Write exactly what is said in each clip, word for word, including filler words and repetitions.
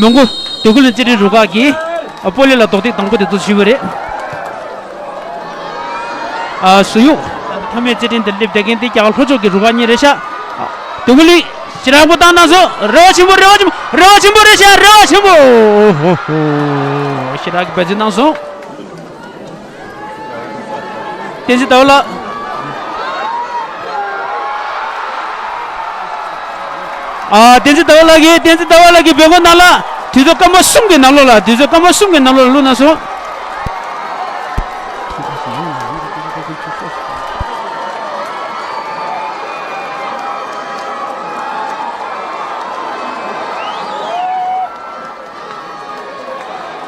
མོན་གྷོ་སྡེ་དགེ་བློན་རྩེད་འགྲན་རུ་ཁག་གིས་ཨ་སྤོ་ལོ་ལ་རྡོག་རྡེག་དང་པོ་དེ་ཚོ་ཞུས་པ་རེད། ཨ་ཟུར་གཡོག་མཐའ་མའི་རྩེད་འགྲན་དེ་སླེབས་བསྡད་མཁན་དེ་རྒྱ་གར་ལྷོ་ཕྱོགས་ཀྱི་རུ་ཁག་གཉིས་རེད་ཤག་ཨ་སྡེ་དགེ་བློན་ཞེ་དྲག་པོ་བཏང་གནང་སོང་། རེ་བ་ཆེན་པོ། རེ་བ་ཆེན་པོ། རེ་བ་ཆེན་པོ་རེད་ཤག་རེ་བ་ཆེན་པོ། ཨོ་ཧོ་ཧོ། ཞེ་དྲག་གི་འབད་བརྩོན་གནང་སོང་། བསྟན་འཛིན་ཟླ་བ་ལགས། ཨ། བསྟན་འཛིན་ཟླ་བ་ལགས་ཀྱིས། བསྟན་འཛིན་ཟླ་བ་ལགས་ཀྱིས་བེ་ཀོ་ནང་ལ་དུས་ཚོད་སྐར་མ་གསུམ་གྱི་ནང་ལོགས་ལ། དུས་ཚོད་སྐར་མ་གསུམ་གྱི་ནང་ལོགས་ལ་བླུགས་གནང་སོང་།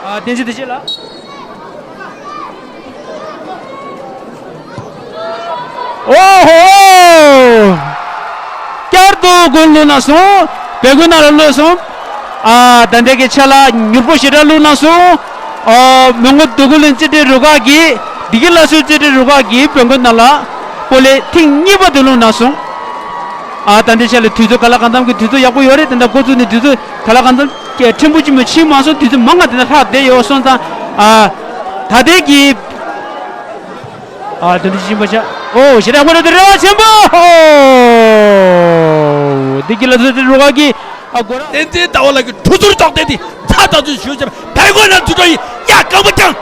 ཨ། བསྟན་འཛིན་བདེ་ཆེན་ལགས། ཨོ་ཧོ། བསྐྱར་དུ་བེ་ཀོ་བླུགས་གནང་སོང་། བེ་ཀོ་ནང་ལ་བླུགས་སོང་། ཨ། ད་ལྟའི་གི་ཆ་ལ་མྱུར་པོ་ཞེ་དྲག་བླུགས་གནང་སོང་། ཨ། མོན་གྷོ་སྡེ་དགེ་བློན་རྩེད་འགྲན་རུ་ཁག་གིས། བདེ་སྐྱིད་སླར་གསོའི་རྩེད་འགྲན་རུ་ཁག་གིས་བེ་ཀོ་ནང་ལ་སྤོ་ལོ་ཐེངས་གཉིས་པ་དེ་བླུགས་གནང་སོང་། ཨ། ད་ལྟའི་ཆ་ལ་དུས་ཚོད་ག་ལ་གང་འཚམ་གྱི་དུས་ཚོད་ཡག་པོ་ཡོད་རེད། དེ་འདྲ་འགོ་བཙུགས་ནས་དུས་ཚོད་ག་ལ་གང་འཚམ་གྱི་ཕྲན་བུ་ཅིག་མ་ཕྱིན་མ་སོང་། དུས་ཚོད་མང་ང་དེ་འདྲ་ལྷག་བསྡད་ཡོད་སོང་ཙང་། ཨ། ད་ལྟའི་གི། ཨ། དེ་འདྲ་ཅིག་ཕྱིན་པ་ཤག་ཨོ། ཞེ་དྲག་པོ་རེད། དེ་རེ་བ་ཆེན་པོ། ཨོ། བདེ་སྐྱིད་སླར་གསོའི་རྩེད་འགྲན་རུ་ཁག་གིས། ཨ། སྒོ་ར། བསྟན་འཛིན་ཟླ་བ་ལགས་ཀྱིས་གྲུ་ཟུར་རྡོག་རྡེག་དེ་ཚ་ཐག་ཆོད་ཞུས་བྱས་བལ་སྒོ་ནང་འཛུལ་འགྲོ་ཡིན། ཡ། རྐང་པ་བརྐྱངས།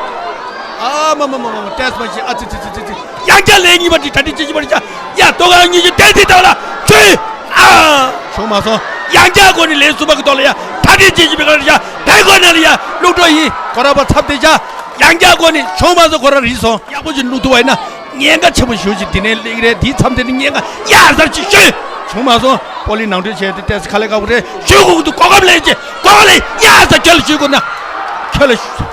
ཨ་མ་མ་མ་མ་མ། ཏེས་མ་ཤི། ཨ་ཙི་ཙི་ཙི་ཙི་ཙི། ཡང་བསྐྱར་ལན་གཉིས་པ་དེ་གྲ་སྒྲིག་བྱེད་ཀྱི་མ་རེད་ཤག་ཡ། ཏོག་ཁང་གཉིས་ཀྱི་བསྟན་འཛིན་ཟླ་བ་ལགས་ཚུལ། ཨ། བྱུང་མ་སོང་། ཡང་བསྐྱར་སྒོ་ནས་ལན་གསུམ་པ་གི་ཐོག་ལ་ཡ་གྲ་སྒྲིག་བྱེད་ཀྱི་མེད་ག་རེད་ཤག་བལ་སྒོ་ནང་ལ་ཡ་བླུགས་འགྲོ་ཡིན། སྒོ་ར་པ་འཚབ་བསྡད་ཤག་ཡང་བསྐྱར་སྒོ་ནས་བྱུང་མ་སོང་། སྒོ་ར་རིལ་སོང་། ཡག་པོ་ཞིག་བླུགས་ཐུབ་པ་ཡིན་ན། ཉེན་ཁ་ཆེན་པོ་ཞེ་པོ་ཅིག་དེ་ནས་སླེབས་ཀྱི་རེད། དེའི་མཚམས་དེ་ནས་ཉེན་ཁ་ཡ་ཟར་ཅིག་ཤོད། བྱུང་མ་སོང་། པོ་ལི་ནང་འདྲེན་བྱས་ཏེ་ཏོག་ཙམ་དཀའ་ལས་ཁག་པོ་རེད། ཤོད་དགོས་ཀྱི་འདུག་གོ་སྐབས་ལེན་བྱས། གོ་སྐབས་ལེན། ཡ་ཟ། ཁྱོད་ལ་ཤོད་དགོས་ན། ཁྱོད་ལ་ཤོད།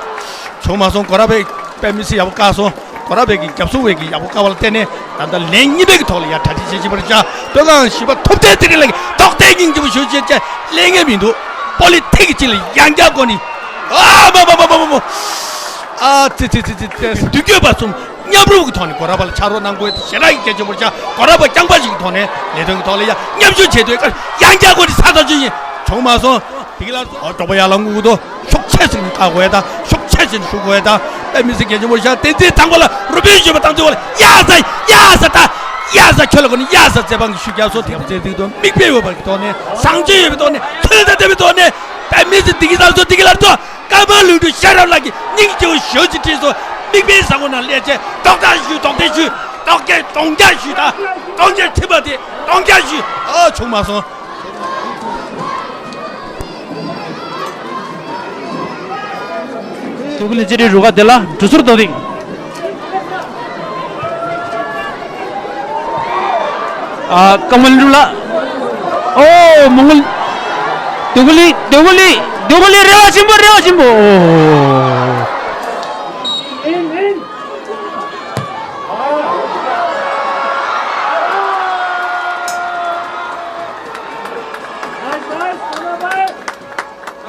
བྱུང་མ་སོང་། སྒོ་ར་པའི་དཔེ་མི་སྲིད་ཡག་པོ་བཀག་སོང་། སྒོ་ར་པའི་གི་རྒྱབ་སྲུང་བའི་གི་ཡག་པོ་བཀག་པ་ལ་བརྟེན་ནས། ད་ལྟ་ལན་གཉིས་པའི་གི་ཐོག་ལ་ཡ་གྲ་སྒྲིག་བྱེད་ཀྱི་མ་རེད་ཤག་སྟོད་ཁང་བཞི་པ་ཐུབ་བསྟན་ཚེ་རིང་ལགས་ཀྱིས་རྡོག་རྡེག་སྙིང་རྗེ་པོ་ཞེ་པོ་ཅིག་བྱས། ལེན་མཁན་མི་འདུག་པོ་ལི་ཐིག་གི་གཅིག་ལ་ཡང་བསྐྱར་སྒོ་ནས། ཨ་མ་མ་མ་མ་མ་མ། ཨ་ཙི་ཙི་ཙི་ཙི་ཙི། མདུན་སྐྱོད་པ་གསུམ་མཉམ་རུབ་ཀྱི་ཐོག་ནས་སྒོ་ར་པ་ལ་ཕྱག་རོགས་གནང་དགོས། དེ་ཞེ་དྲག་གི་གལ་ཆེན་པོ་རེད་ཤག་སྒོ་ར་པ་རྐྱང་པ་ཞིག་གི་ཐོག་ནས་ལས་དོན་གྱི་ཐོག་ལ་ཡ་མཉམ་ཞུགས་བྱེད་དུས་ཡང་བསྐྱར་སྒོ་ནས་ཚ་ཐག་ཆོད་ཡིན། བྱུང་མ་སོང་། དེ་གི་ལ་སོ། ཨོ། གྲོགས་པོ་ཡར་ལངས་དགོས་ཀྱི་འདུག་ཤུགས་ཆེ་ཟིག་ནས་བཀག་དགོས་ཡ་དང་། ཤུགས་ཆེ་ཟིག་ནས་ཞུ་དགོས་ཡ་དང་། དཔེ་མི་སྲིད་གལ་ཆེན་པོ་རེད་ཤག་བསྟན་འཛིན་དང་པོ་ལ་རུ་པིན་ཞུས་པ་དང་། ཚེ་བ་ལ་ཡ་ཟ། ཡ་ཟ། ད་ཡ་ཟ། ཁྱོད་ལ་གོ་ནས་ཡ་ཟ། རྩེད་འབང་གི་ཤུགས་རྒྱག་སོ། དེ་རྩེད་འདུག་དོ། མིག་དཔེ་ཡོད་པ་གི་ཐོག་ནས། བཟང་སྤྱོད་ཡོད་པའི་ཐོག་ནས། ཐོས་དང་ལྡན་པའི་ཐོག་ནས། དཔེ་མི་སྲིད་འདི་གི་ལ་སོ། འདི་གི་ལ་སོ། ཀརྨ་ལྷུན་གྲུབ་ཤེས་རབ་ལགས་ཀྱིས་སྙིང་རྗེ་པོ་ཞེ་པོ་ཅིག་སྤྲད་སོང་། མིག་དཔེ་བཟང་པོ་ནང་སླེབས་བྱས། རྡོག་རྡེག་ཞུས། རྡོག་རྡེག་ཞུས། རྡོག་རྒྱག་གདོང་རྒྱག་ཞུས་དང་། གདོང་རྒྱག་ཐིམ་པ་དེ་གདོང་རྒྱག་ཞུས། ཨ། བྱུང་མ་སོང་། སྡེ་དགེ་བློན་རྩེད་འགྲན་རུ་ཁག་དེ་ལ་གྲུ་ཟུར་རྡོག་རྡེག་ཨ། ཀརྨ་ལྷུན་གྲུབ་ལགས། ཨོ། མོན་གྷོ། སྡེ་དགེ་བློན། སྡེ་དགེ་བློན། སྡེ་དགེ་བློན། རེ་བ་ཆེན་པོ། རེ་བ་ཆེན་པོ། ཨོ།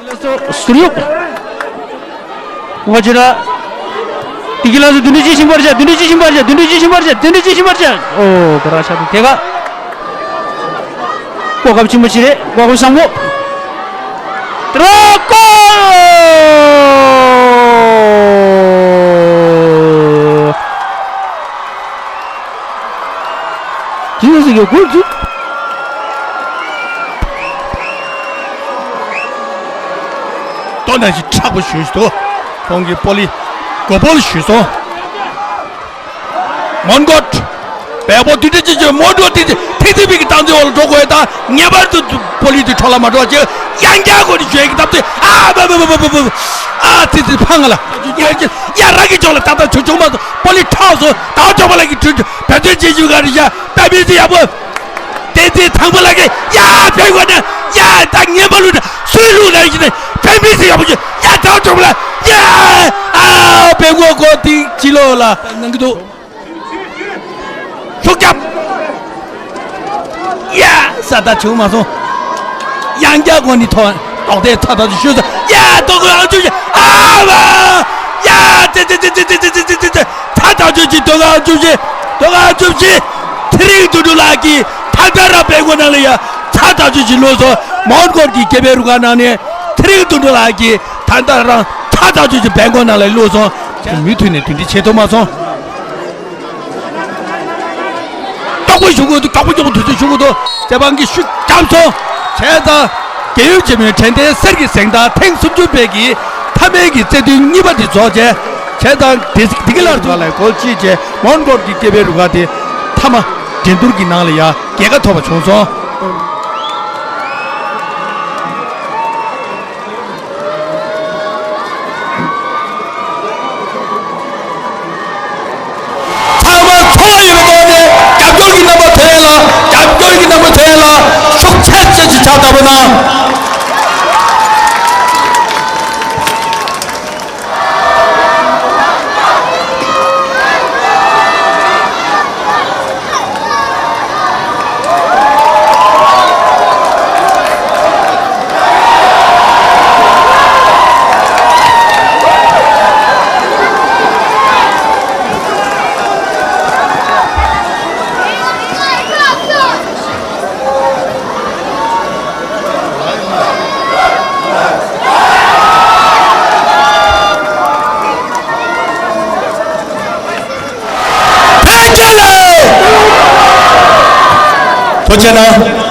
ལགས་སོ། ཟུར་གཡོག་ངོ་ཅི་ར། དེ་གི་ལགས་སོ། བདུན་ཕྲག་གཅིག་ཕྱིན་པར་བྱ། བདུན་ཕྲག་གཅིག་ཕྱིན་པར་བྱ། བདུན་ཕྲག་གཅིག་ཕྱིན་པར་བྱ། བདུན་ཕྲག་གཅིག་ཕྱིན་པར་བྱ། བདུན་ཕྲག་གཅིག་ཕྱིན་པར་བྱ། ཨོ། སྒོ་ར་ཤ་དང་དེ་ག་གོ་སྐབས་ཆེན་པོ་ཞིག་རེད། གོ་སྐབས་བཟང་པོ། ཏྲོ་ཀོ། དེ་ཡོད་ཟེར་གི་གོ་ཚུལ། ལྟོ་ན་ཞིག་མཁྲེགས་པོ་ཞུས་སོ། ཁོང་གིས་པོ་ལི་མགོ་པོ་ལ་ཞུས་སོང་། མོན་གྷོ། བལ་པོ་དུས་དྲན་ཅན་གྱི་མོན་གྷོ་དེ་ཐེ་ཐེ་བི་གི་སྟངས་འཛིན་འོག་ལ་འགྲོ་དགོས་ཡ་དང་། ངེས་པར་དུ་པོ་ལི་དེ་འཕྲོ་བརླག་མ་འགྲོ་བ་བྱེད། ཡང་བསྐྱར་སྒོ་ནས་ཞུ་ཡ་གི་སྟབས་བདེ། ཨ་བ་བ་བ། ཨ་ཙི་ཙི་ཕ་ང་ལ། ཡ་ཡ་ར་གི་ཅོག་ལ་ཏག་ཏག་བྱུང་བྱུང་མ་སོང་། པོ་ལི་ཁྲག་སོང་། ད་ཅོག་པ་ལ་གི་བྲོས་བྲོས་བེད་སྤྱོད་བྱེད་ཞུ་ག་རེ་བྱ། ད་མི་ཚེ་ཡག་པོ། བསྟན་འཛིན་དང་པོ་ལགས་ཀྱིས་ཡ་བེད་སྒོ་ནས་ཡ་ད་ངན་པ་ལུས་ན་སུས་ལུས་ན་ཡིན་ནས་བེད་མི་ཚེ་ཡག་པོ་ཞིག་ཡ་ད་ཅོག་པ་ལ་ཡ་ཨ་བེད་སྒོ་སྒོ་དེ་ཕྱི་ལོགས་ལ་གནང་གི་འདུག་ཤུགས་རྒྱབ། ཡ། ས་ད་བྱུང་མ་སོང་། ཡང་བསྐྱར་སྒོ་ནས་ཐོག་རྡོག་རྡེག་ཚ་ཐག་ཆོད་ཞུས་སོང་། ཡ། རྡོག་རྡེག་ཨ་ཅུ་ཅི། ཨ་བ། ཡ། ཙེ་ཙེ། ཚ་ཐག་ཆོད་ཅི། རྡོག་རྡེག་ཨ་ཅུ་ཅི། རྡོག་རྡེག་ཨ་ཅུ་ཅི། ཚེ་རིང་དོན་གྲུབ་ལགས་ཀྱིས་ད་ལྟ་རང་བེད་སྒོ་ནང་ལ་ཡ་ཚ་ཐག་ཆོད་ཅི་ལོས་སོང་། མོན་གྷོ་གི་སྐྱེས་པའི་རུ་ཁག་ནང་ནས་ཚེ་རིང་དོན་གྲུབ་ལགས་ཀྱིས་ད་ལྟ་རང་ཐག་ཐག་ཆོད་ཀྱི་བེང་ཀོག་ནང་ལ་བླུགས་སོང་། མུ་མཐུད་ནས་དེ་འདྲ་བྱེད་ཐུབ་མ་སོང་། མགྱོགས་པོ་ཞུ་དགོས་འདུག་མགྱོགས་པོ་མགྱོགས་པོ་དུས་ཚོད་ཞུ་དགོས་འདུག་རྗེ་འབངས་ཀྱིས་ཤུགས་བརྒྱབ་སོང་། བྱས་ཙང་རྒས་ཡོལ་ཆེན་མོའི་དྲན་རྟེན་གསེར་གྱི་གཟེངས་རྟགས་ཐེངས་སུམ་ཅུ་པའི་གི་མཐའ་མའི་གི་རྩེ་ཐོའི་གཉིས་པ་འདི་རྫོགས་རྗེས། བྱས་ཙང་དེ་དེ་གི་ལར་ཚོ་ལ་གོལ་ཅི་བྱས་མོན་གྷོ་གི་སྐྱེས་པའི་རུ་ཁག་དེ་མཐའ་མ་འགྲན་བསྡུར་གྱི་ནང་ལ་ཡ་རྒྱལ་ཁ་ཐོབ་པ་བྱུང་སོང་། ཚང་མ་འཚོ་བ་ཡོད་པའི་ཐོག་ནས་རྒྱབ་སྐྱོར་གྱི་རྣམ་པ་ཐོན་ཡ་ལ། རྒྱབ་སྐྱོར་གྱི་རྣམ་པ་ཐོན་ཡ་ལ་ཤུགས་ཆེ་ཆེ་ཞིག་ཕྱག་བརྡབ་པ་གནང་། ཐུགས་རྗེ་གནང་།